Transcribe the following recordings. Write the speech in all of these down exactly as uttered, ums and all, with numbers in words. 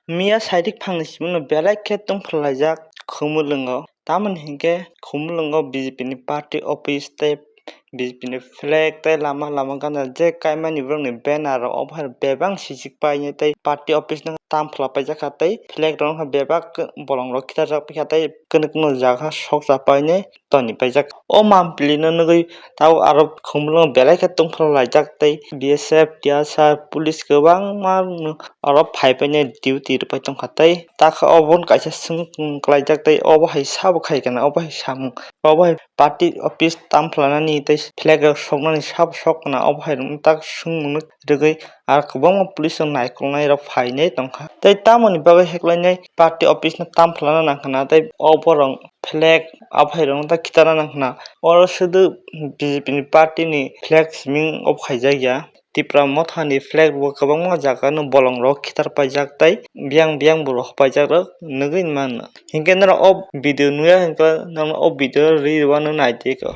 Miya sairik phangni simi no belai khe tongphalaijak Khumulwngo. Tamoni hinkhe Khumulwngo B J P ni party office tei B J P ni flag tei lama lama gana je kaimani borokni banner rok obo hai bebak sijik painai tei party office no tam phalpaijak kha tei flag rok wngkha bebak bolong rok khitarjak paikha tei kunu kunu jaga sokcha painai toni paijak. O mampli no nugui tabuk aro Khumulwngo belai khe tongphalaijak tei B S F, T S R, police kwbangma oro phaipainai duty rwpai tongkha tei takha obo kaisa swngchung kwlaijak tei obo hai sabo khai kana obo hai samung obo hai party office tam phalanani tei flag rok soknani sabo sok kana obo hai tak swngmung rwgwi aro kwbangma police rok naikolnai rok phainai tongkha tei tamoni bagwi heklainai party office no tam phalana nangkha na tei obo rok flag aphai rok no ta khitarna nang khna. Oro sudu B J P ni party ni flag siming off khaijak ya. Tipra motha ni flag bo kwbangma jaga no bolong rok khitar paijak tei biyang biyang bo rok paijak rok nugui mano. Hinkhe norok o video nuya hinkhe norok o video ri rwano naidi ko.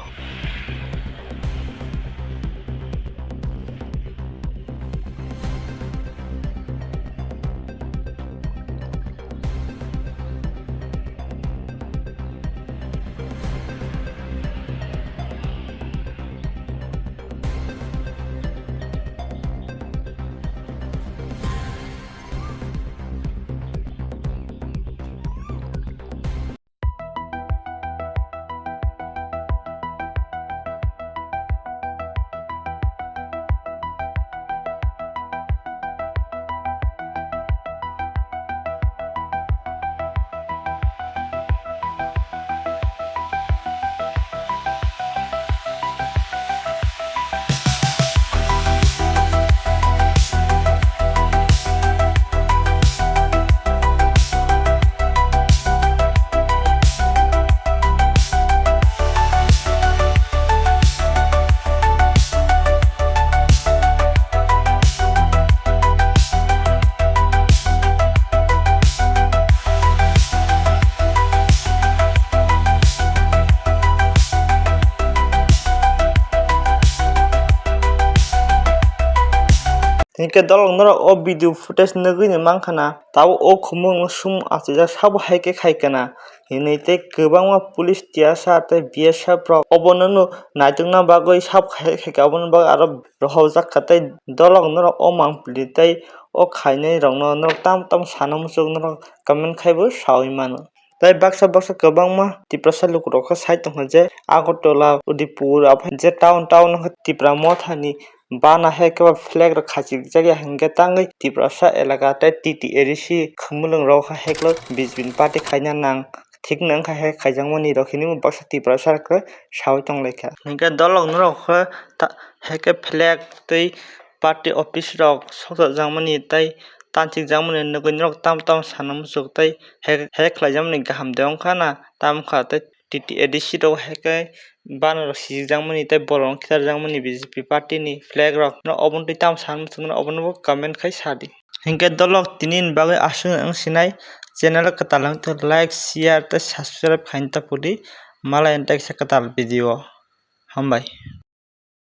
Hinkhe dolok norok o video footage nugui ni mankha na, tabuk o khumung no sum achijak sabo hai khe khai kana hinui tei kwbangma police, T S R tei B S F rok obono no naitukna bagwi sab khai khai khe aboni bagwi aro rohorjak kha tei dolok norok o mangpili tei o khainai rokno norok tam tam sana muchung norok comment khai bo saui mano. Tei baksa baksa kwbangma Tiprasa lukurok khe sai tongkha je Agartala, Udaipur, abo hai je town town wngkha Tipra mothani bana hai khe flag rok khachikjak ya hinkhe tangwi Tiprasa elaka tei T T A D C khumulwng rok hai khe B J P ni party khaina nang thik nang kha hai khaijakmani rok hinwi baksa Tiprasa rok khe saui tonglaikha. Hinkhe dolok norok khe ta-, hai khe flag tei party office rok sokjakjakmani tei tanchikjakmani nugui norok tam tam sana muchuk tei hai, hai khlaijakmani kaham de wngkha na, tamo wngkha tei T T A D C rok hai khe banner rok sijikjakmani tei bolong khitarjakmani B J P party ni flag rok no obo twi tam sana muchungmani obono bo comment khai sadi. Hinkhe dolok tini ni bagwi aswk wng sinai channel kwtal wngtong like, share tei subscribe khaina ta pudi malai tei kaisa kwtal video. Hambai.